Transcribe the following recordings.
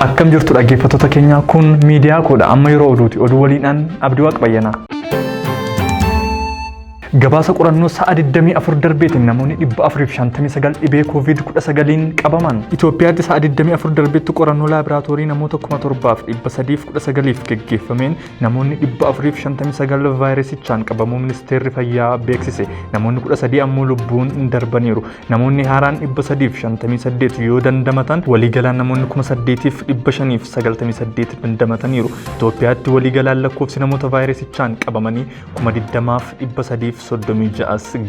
Akkam jirtu dhaggeeffattoota keenya, kun miidiyaa koodha. Amma yeroo oduuti. Oduu waliinaan Abdii Waaqbayyanaa. Gabaasa qorannoo sa'a 24 darbeetiin namoonni 459 dhibee Covid-19n qabaman. Itoophiyaatti sa'a 24 darbeetti qorannoo laaboraatoorii namoota 7319f geggeeffameen namoonni 459 vaayirasichaan qabamuu ministeerri fayyaa beeksise. Namoonni 13 ammoo lubbuun darbaniiru. Namoonni haaraan 358 yoo dandamatan, waliigalaan namoonni 8598 dandamataniiru. Itoophiyaatti waliigalaan lakkoofsi namoota vaayirasichaan qabamanii 20,336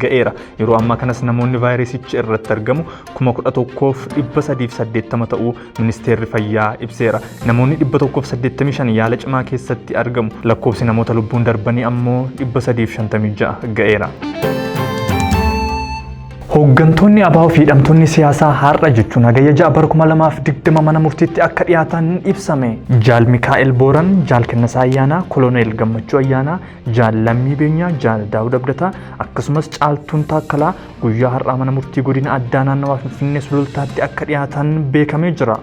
ga'eera. Yeroo ammaa kanas namoonni vaayirasichi irratti argamu 11,380 ta'uu ministeerri fayyaa ibseera. Namoonni 185 yaala cimaa keessatti argamu. Lakkoofsi namoota lubbuun darbanii ammoo 356 ga'eera. Hooggantoonni ABO fi hidhamtoonni siyaasaa har'a, jechuun Hagayya 6 bara 2020, mana murtiitti akka dhiyaatan ibsame. Jaal Mikaa'el Booran, Jaal Kennasaa Ayyaanaa, Koloneel Gammachuu Ayyaanaa, Jaal Lammii Beenyaa, Jaal Daawud Abdataa akkasumas Caaltuun Taakkalaa guyyaa har'aa mana murtii godina addaa naannawaa Finfinnee Sulultaatti akka dhiyaatan beekamee jira.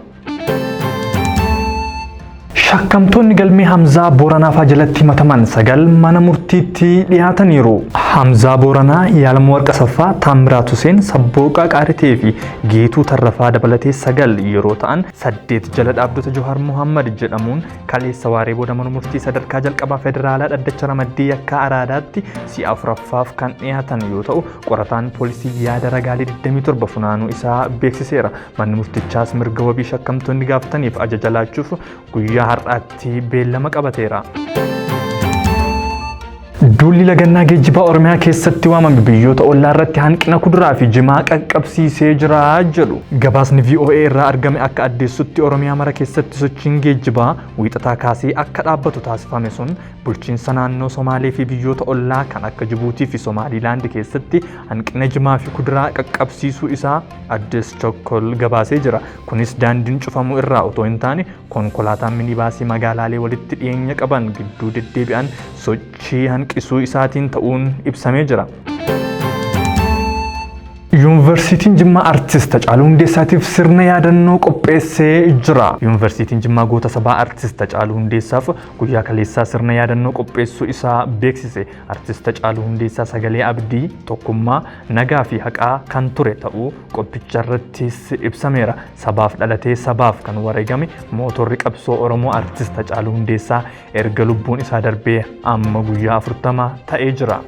Shakkamtoonni galmee Hamzaa Booranaafaa jalatti himataman sagal mana murtiitti dhiyaataniiru. Hamzaa Booranaa, Yaalmoo Warqa Saffaa, Taammiraat Huseen, Sabbooqaa Qaaritee fi Geetuu Tarrafaa dabalatee sagal yeroo ta'an, saddeet jala dhaabdota Johaar Muhammad jedhamuun kaleessa waaree booda mana murtii sadarkaa jalqabaa federaalaa dhaddacha ramaddii yakkaa Araadaatti si'a afuraffaaf kan dhiyaatan yoo ta'u, qorataan poolisii yaada ragaalee 27 funaanuu isaa beeksiseera. Manni murtichaas mirga wabii shakkamtoonni gaafataniif ajaja laachuuf guyyaa har'aatti beellama qabateera. Duulli lagannaa geejjibaa Oromiyaa keessatti waamame biyyoota ollaa irratti hanqina kuduraa fi jimaa qaqqabsiisee jira jedhu. Gabaasni VOA irraa argame akka addeessutti, Oromiyaa mara keessatti sochiin geejjibaa Wiixataa kaasee akka dhaabbatu taasifame sun bulchiinsa naannoo Somaalee fi biyyoota ollaa kan akka Jibuutii fi Somaaliilaand keessatti hanqina jimaa fi kuduraa qaqqabsiisuu isaa Addis Chokkol gabaasee jira. Kunis daandiin cufamuu irraa otoo hin taane, konkolaataan minibaasii magaalaalee walitti dhiyeenya qaban gidduu deddeebi'an sochii hanqisuu isaatiin ta'uun ibsamee jira. Yuunivarsiitiin Jimmaa Artist Hacaaluu Hundeessaatiif sirna yaadannoo qopheessee jira. Yuunivarsiitiin Jimmaa goota sabaa Artist Hacaaluu Hundeessaaf guyyaa kaleessaa sirna yaadannoo qopheessuu isaa beeksise. Artist Hacaaluu Hundeessaa sagalee abdii, tokkummaa, nagaa fi haqaa kan ture ta'uu qophicha irrattis ibsameera. Sabaaf dhalatee sabaaf kan wareegame mootorri qabsoo Oromoo Artist Hacaaluu Hundeessaa erga lubbuun isaa darbee amma guyyaa 40 ta'ee jira.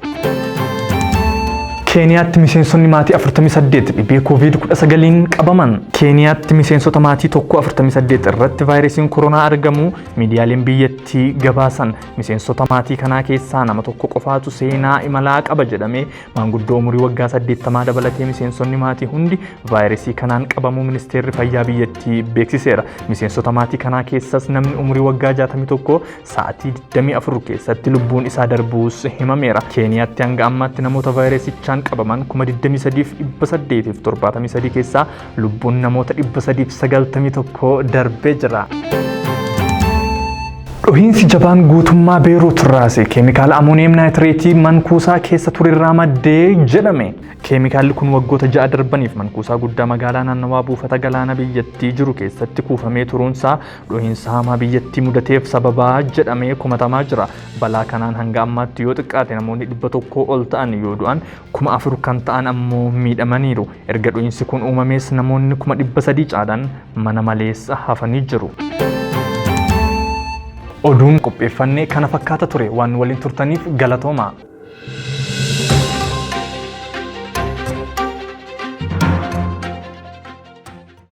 Keeniyaatti miseensonni maatii 48 dhibee Covid-19n qabaman. Keeniyaatti miseensota maatii tokko 48 irratti vaayirasiin koronaa argamuu miidiyaaleen biyyattii gabaasan. Miseensota maatii kanaa keessaa nama tokko qofaatu seenaa imalaa qaba jedhamee, maanguddoo umurii waggaa 80 dabalatee miseensonni maatii hundi vaayirasii kanaan qabamuu ministeerri fayyaa biyyattii beeksiseera. Miseensota maatii kanaa keessas namni umurii waggaa 61 sa'aatii 24 keessatti lubbuun isaa darbuus himameera. Keeniyaatti hanga ammaatti namoota vaayirasichaan qabaman 23,873 keessaa lubbuun namoota 391 darbee jira. Dhohiinsi jabaan guutummaa Beeruut raase keemikaala amooniyeem naayitireetii mankuusaa keessa turerraa maddee jedhame. Keemikaalli kun waggoota 6 darbaniif mankuusaa guddaa magaalaa naannawaa buufata galaana biyyattii jiru keessatti kuufamee turuunsaa dhohiinsa hamaa biyyattii mudateef sababaa jedhamee komatamaa jira. Balaa kanaan hanga ammaatti yoo xiqqaate namoonni 100 ol ta'an yoo du'an, 4000 kan ta'an ammoo miidhamaniiru. Erga dhohiinsi kun uumamees namoonni 300,000 caalan mana maleessa hafanii jiru. Oduun qopheeffanne kana fakkaata ture. Waan waliin turtaniif galatooma.